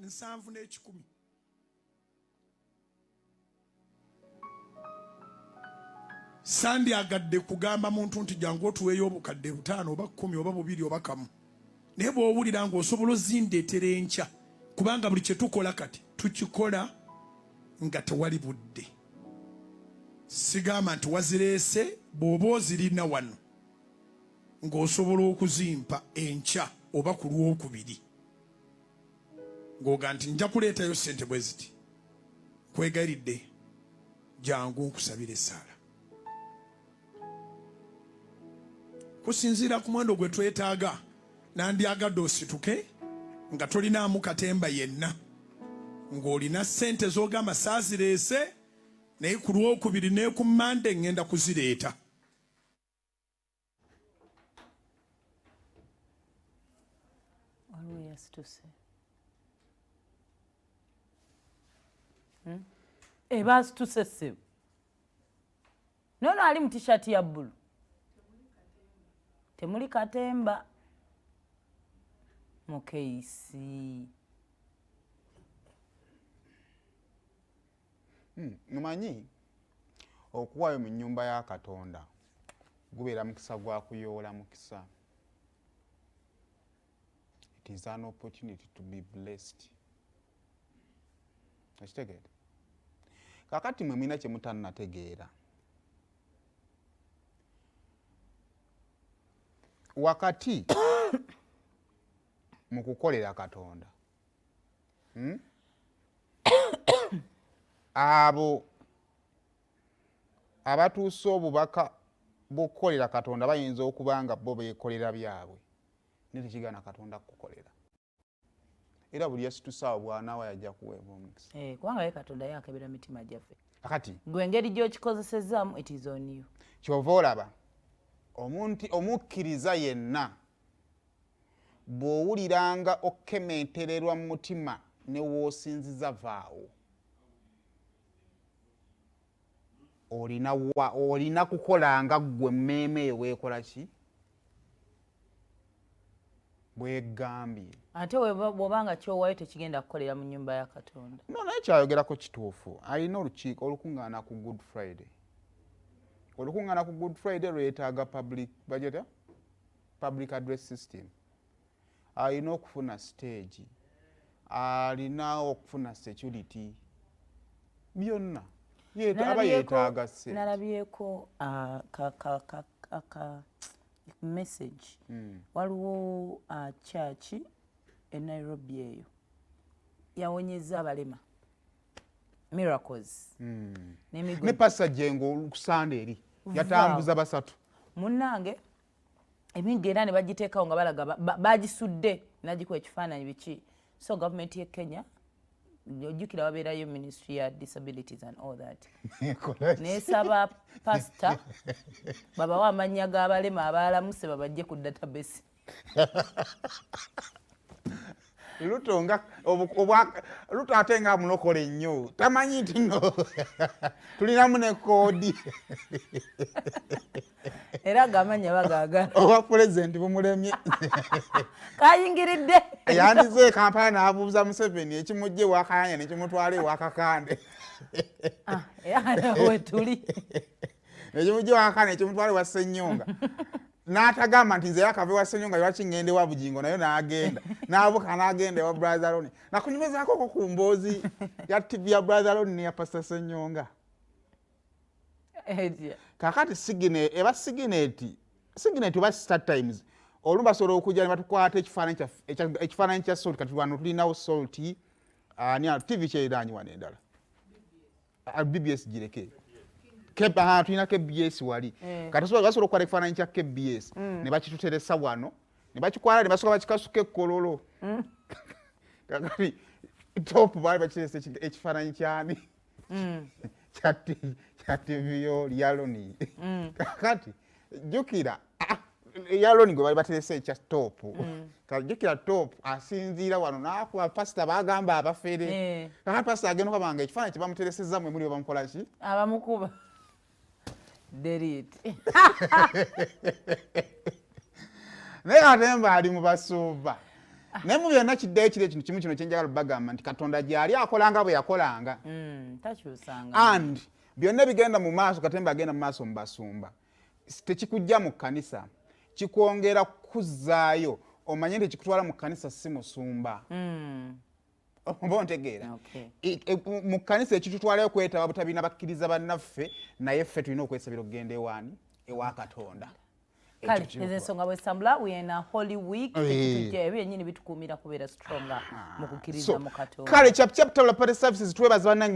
Nsanvu n'ekikumi. Sandyagadde kugamba muntu nti jangu otuweeyo obukadde 5 oba 10 oba 2 oba 1, naye bw'owulira ng'osobola ozindeetera enkya, kubanga buli kye tukola kati tukikola nga tewali budde. Sigamba nti wazireese, bw'oba ozirina wano ng'osobola okuzimpa enkya oba ku Lwokubiri, ng'oga nti nja kuleetayo ssente bwe ziti, nkwegayiridde jangu nkusabire essaala. Kusinziira ku muwendo gwe twetaaga, nandyagadde osituke nga tolinaamu katemba yenna, ng'olina ssente z'ogamba saazireese, naye ku Lwokubiri ne ku Mmande ŋŋenda kuzireeta. Waliwo eyasituse. Baasituse ssebo. Nono ali mu t-shirt ya bbulu. Temuli katemba. Mukeisi. Mumanyi okuwaayo mu nnyumba ya Katonda gubeera mukisa gwa kuyoola mukisa. It is an opportunity to be blessed. Okitegeera? Kaakati mwe mulina kye mutannategeera. Wakati mu kukolera Katonda, Abo abatuusa obubaka bw'okukolera Katonda bayinza okuba nga bo beekolera byabwe, naye tekigaana Katonda kukukolera. Era buli yasitusa awo bw'anaawa yajja kuweebwa omukisa. Kubanga ye Katonda ye akebera mitima gyaffe. Kakati gwe engeri gy'okikozesezaamu, it is on you. Ky'ova olaba omuntu omukkiriza yenna bw'owuliranga okukementererwa mu mutima ne w'osinziza vaawo. Olina kukola nga ggwe mmeeme eyo bw'ekola ki? Bwegambye. Ate bw'oba nga ky'owaayo tekigenda kukolera mu nnyumba ya Katonda. No, naye kyayogerako kituufu. Alina olukiiko olukuŋŋaana ku Good Friday. Olukuŋŋaana ku Good Friday lwetaaga public budget, public address system. Alina okufuna stage, alina okufuna security, byonna aba yeetaaga ssente. Nalabyeko ka message. Waliwo church e Nairobi eyo yawonyeza abalema, miracles. Ne Pastor Jengo okusanda eri yatambuza 3. Munnange, emiggo era ne bagiteekawo nga balaga bagisudde nagikuba ekifaananyi biki. So gavumenti y'e Kenya, ojjukira wabeerayo ministry ya disabilities and all that, nesaba pastor babawe amannya g'abalema abalamuse babajje ku database. Luto nga Luto ate nga mulokole nnyo, tamanyi nti no tulinamu ne koodi. Era ng'amannya bagaagala. Owa pulezidenti bumulemye. Kayingiridde. Yandize e Kampala n'abuuza Museveni ekimujja ewa Kayanja nekimutwala ewa Kakande. Era wetuli. Ekimujja ewa Kakande ekimutwala ewa Ssenyonga. N'atagamba nti nze yakava ewa Ssenyonga lwaki ŋŋenda ewa Bugingo, nayo n'agenda n'abuka n'agenda ewa Brother Ronnie. Nakunyumizaako ku mboozi ya TV ya Brother Ronnie neya Pastor Ssenyonga. Kakati sigine eba sigineti sigineti oba Star Times, olumu basobola okujja ne batukwata ekifaananyi kya Salt. Kati wano tulinawo Salt, ani TV kyeriraanyi wano endala, BBS gireke, tulina KBS wali. Kati basobola okukwata ekifaananyi kya KBS ne bakituteresa wano ne bakikwala ne basooka bakikasuka ekkololo. Kakati top baali bakiteresa ekifaananyi kyani? Kya TV yo Yaloni. Kakati jjukira Yaloni gwe bali baterese ekya top. Kajjukira top asinziira wano n'akuba pasita bagamba abafere. Kakati pasita agenda okubanga ekifaananyi kye bamuteresezza mwe muli bamukola ki? Abamukuba. Delete. Naye katemba ali mu basumba. Naye mu byonna kiddayo kiri ekintu kimu kino kyenjagala bagamba nti Katonda gyali akolanga bwe yakolanga. Takyusanga. And byonna bigenda mu maaso, katemba agenda mu maaso mu basumba tekikujja mu kkanisa, kikwongera kuzzaayo omanye nti kikutwala mu kkanisa si musumba. Oba ontegeera? Okay. Mu kkanisa ekitutwalayo kwetaba butabina bakkiriza bannaffe, naye ffe tulina okwesabira okugenda ewaani? Ewa Katonda. Kale Ekyo ezo ensonga bwesambula, we are in a holy week. Tekitujja, ebyo byennyini bitukuumira kubeera stronger mu kukkiriza So, mu Katonda. Kale, Chap Chap Tabula Party Services, twebaza bannange.